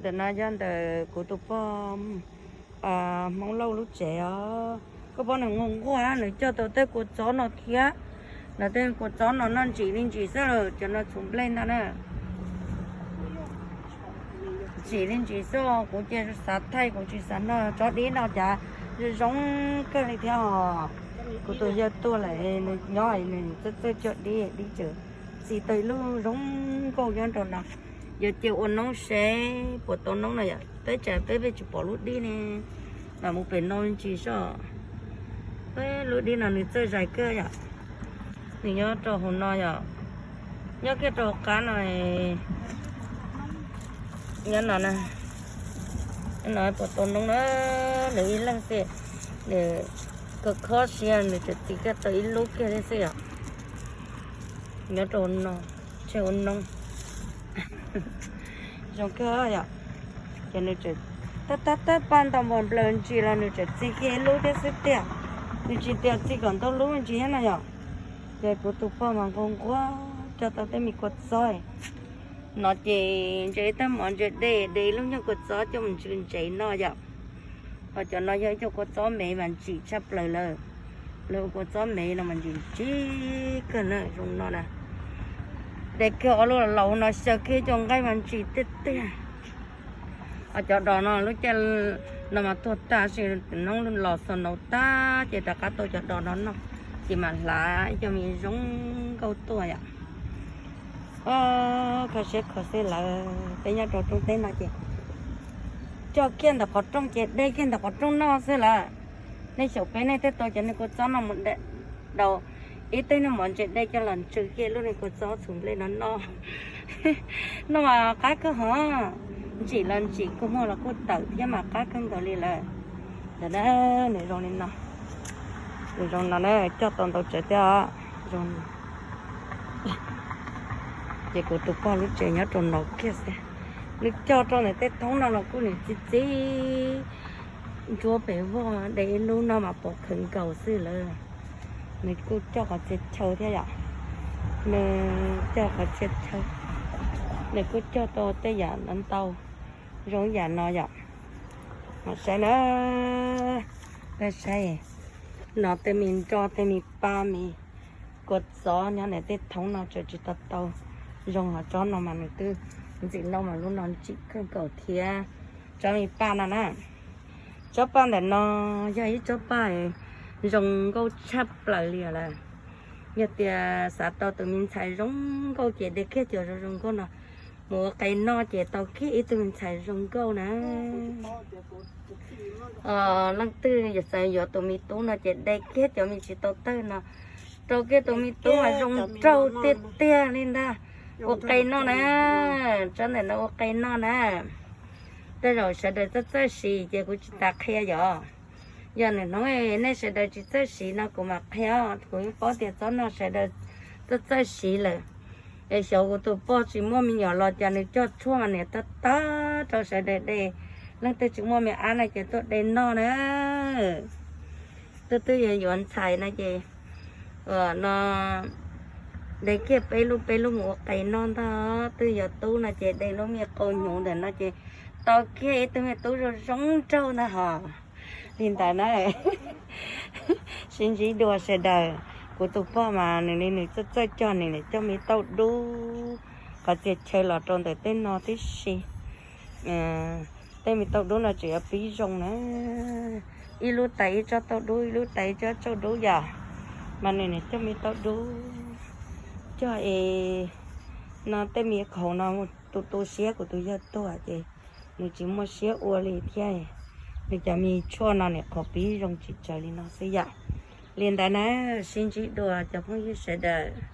Ntawm no yog ntawm kuv tus pog Hmoob Lauj lub tsev os. Koj pom nws nquag nquag, nws cog tau tej kua txob no thiab. Nws tej kua txob no noj ntsim li ntsim xwb, cov no txhuv nplej ntag na. Ntsim li ntsim xwb, kuv cia xav thaij, kuv tsis xav noj tsob dib no cas zoo zoo kawg li thiab os. Kuv tus yawg tuag lawm, nws nyob nws txawj txawj cog dib, dib tseem txi tau ib lub zoo nkauj nyob rau no. Yog cia ua noob seb puas tau noob no yom, peb tsam peb peb tsis pom lub dib ne, mam mus pem no ntsis soj. Peb lub dib no nws txawj zais kawg yom. Nws nyob rau hauv no yom, nyob kiag rau hauv qab no. Nyob no na, no puas tau noob na, nws ib leeg xwb, nws kho kho siab nws tseem txi kiag tau ib lub kiag thiab xwb yom. Nyob rau no, tseg ua noob zoo kawg yom. Ces nws tseem tab tab tab paj ntau npaum nplaws ntsis los nws tseem txi kiag ib lub thiab xwb tiag. Nws tsis tias txi kom ntau lub ntsis thiab no yom. Ces kuv tus pog mas nquag nquag cog tau tej me kua txob no ces ntse ib tag mov ntse de de ib lub nyuag kua txob coj mus ntsev ntsev no yom. Ho cov no yog ib co kua txob me mas ntsim tshaj plaws lawm. Lawv ua kua txob me no mas ntsim ntsim kawg na, zoo no na. De kiag ob lub laus no xyaw kiag ib co nqaij mas ntsim tiag tiag. Ho cov dos no lub caij no mas tuag tag, sim hnub los snow tag ces rov qab tau cov dos no noj, ces mam hlav ib co me zoo nkauj tuaj yom. Kho siab kho xwb lawm, peb nyob rau rooj teb no ces cog kiag ntawm qhov rooj ces de kiag ntawm qhov rooj noj xwb lawm. Nej xyaum peb nej thiaj tau cov niag kua txob no mus daus ib teg niag mov ntse de coj los ntsw kiag lub niag kua txob txhuv nplej no noj. Noj mas qab kawg hov, ntsim los ntsim, kua muag los kuj tawm thiab mas qab kawg nkaus li lawm. Ntawm na, nws zoo li no, nws zoo no na, cog tau ntau tsawv thiab os. Zoo, ces kuv tus pog lub tsev nyob rau no kiag xwb, nws cog rau ntawm tej thoob no los kuj nws txi txi ntsuab pem voj de ib lub no mas pom khawv nkaus xwb lawm. Nws kuj cog qhov txhia chaw thiab yom, nws cog qhov txhia chaw, nws kuj cog tau tej yam ntau ntau zoo yam no yom. Mam saib na, peb saib no tej me nroj tej me paj me kua txob nyob ntawm tej thoob no tseem tsis tau tau zoo, ho tsob no mas nws twb ntxim loj mas lub no ntsim kawg nkaus thiab. Tsob me paj no na, tsob paj ntawm no yog ib tsob paj zoo nkauj tshaj plaws li lawm. Yog tias xav tau tus me ntxhais zoo nkauj ces de kiag cov zoo zoo nkauj no mus ua qe noj ces tau kiag ib tug me ntxhais zoo nkauj na. Leej twg yog xav yuav tus me tub no ces de kiag cov me tsis tau tawg no rau kiag tus me tub mas zoo nraug tiag tiag li ntag. Ua qe noj na, tsob ntawm no ua qe noj na. Tej zaum sawv daws txawj txawj siv ces kuv tsis tas qhia yom. Yog nws hnub nej sawv daws tsis txawj siv no kuv mam qhia, kuv yeej paub tias tsob no sawv daws txawj txawj siv lawm. Es xyov kuv tus pog tsis muaj me nyuam los cas nws cog tshuaj mas niam tag tag rau sawv daws de. Leej twg tsis muaj me ab no ces tuaj de noj na. Twb twb yuav yuav ntxhais no ces no de kiag peb lub peb lub mus ua qe noj ntag. Twb yuav tub no ces de lub me qau hnyuv ntawm no ces tau kiag ib tug me tub zoo zoo nraug ntag hos. Li ntawd na, sib ntsib dua sawv daws. Kuv tus pog mas nws li nws txawj txawj cog, nws cog me tauj dub, qhov txhia chaw los rau ntawm tej no tib si. Tej me tauj dub no tseem yuav pib zoo na. Ib lub tais ib tsob tauj dub, ib lub tais ib tsob tauj dub yom. Mas nws nws cog me tauj dub cog es no tej me qhauv no tu tu siab kuv tus yawg tuag ces nws tsis muaj siab ua li thiab. Nws cov me tshuaj no nws qhov pib zoo tsis tsawg li no xwb yom. Li ntawd na, sib ntsib dua cov phooj ywg sawv daws.